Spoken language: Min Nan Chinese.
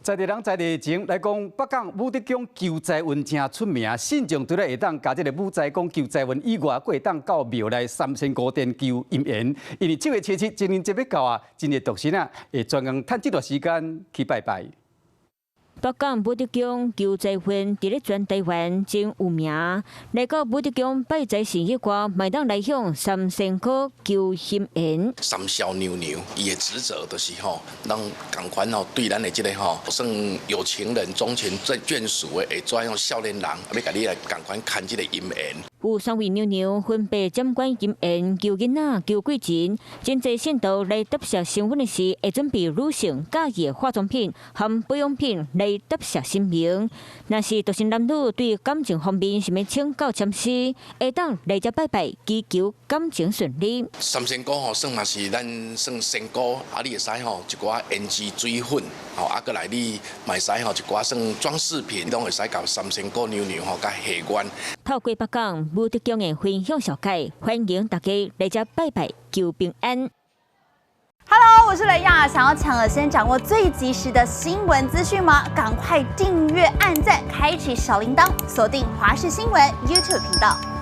在地人在地情來講，北港武德宮求財運誠出名，信眾除了會當共這个武財公求財運以外，閣會當到廟內三仙姑殿求姻緣。因為7月初7情人節欲到啊，真濟獨身仔會專工趁這段時間去拜拜。北港武德宮求財運佇咧全台灣真有名。來到武德宮拜財神以外，嘛會當來向三仙姑求姻緣。三霄娘娘伊的職責就是吼，咱仝款吼對咱的這个吼，算有情人終成眷屬的，會怎樣少年人，欲共你來仝款牽這个姻緣。有三位娘娘分別掌管姻緣、求囡仔、求貴人。真濟信徒來答謝神明的時，會準備女性佮意的化妝品和保養品來答謝神明。若是獨身男女對感情方面想欲請教籤詩，會當來遮拜拜，祈求感情順利。三仙姑吼，算嘛是咱算仙姑，啊，你會使吼一寡胭脂水粉，吼啊，閣來你嘛會使吼一寡算裝飾品，攏會使共三仙姑娘娘吼共許願。透過北港武德宮的分享紹介，歡迎大家來遮拜拜求平安。 Hello，我是雷亞，想要搶了先掌握最及時的新聞資訊嗎？趕快訂閱、按讚、開啟小鈴鐺，鎖定華視新聞 YouTube 頻道。